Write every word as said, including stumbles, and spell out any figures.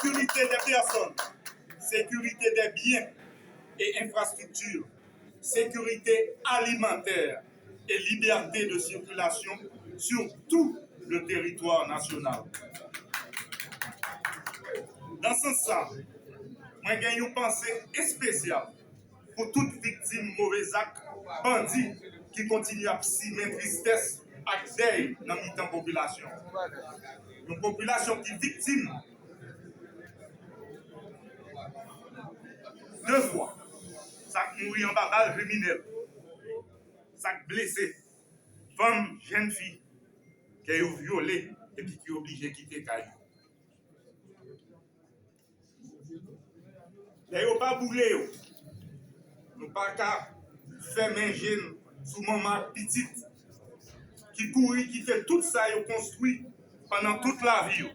sécurité des personnes, sécurité des biens et infrastructures, sécurité alimentaire et liberté de circulation sur tout le territoire national. Nan sans sa, mwen gen yon panse espesyal pou tout viktim move zak bandi ki kontinye ap simen tristès ak dèy nan mitan popilasyon. Yon popilasyon ki viktim de fwa, sa k mouri anba bal kriminèl, sa k blese, fanm, jèn fi ke yo vyole epi ki oblije kite kay yo. Lè yo pa boule yo, nou pa ka fèmen je n sou manman ak pitit ki kouri kite tout sa yo konstwi pandan tout lavi yo.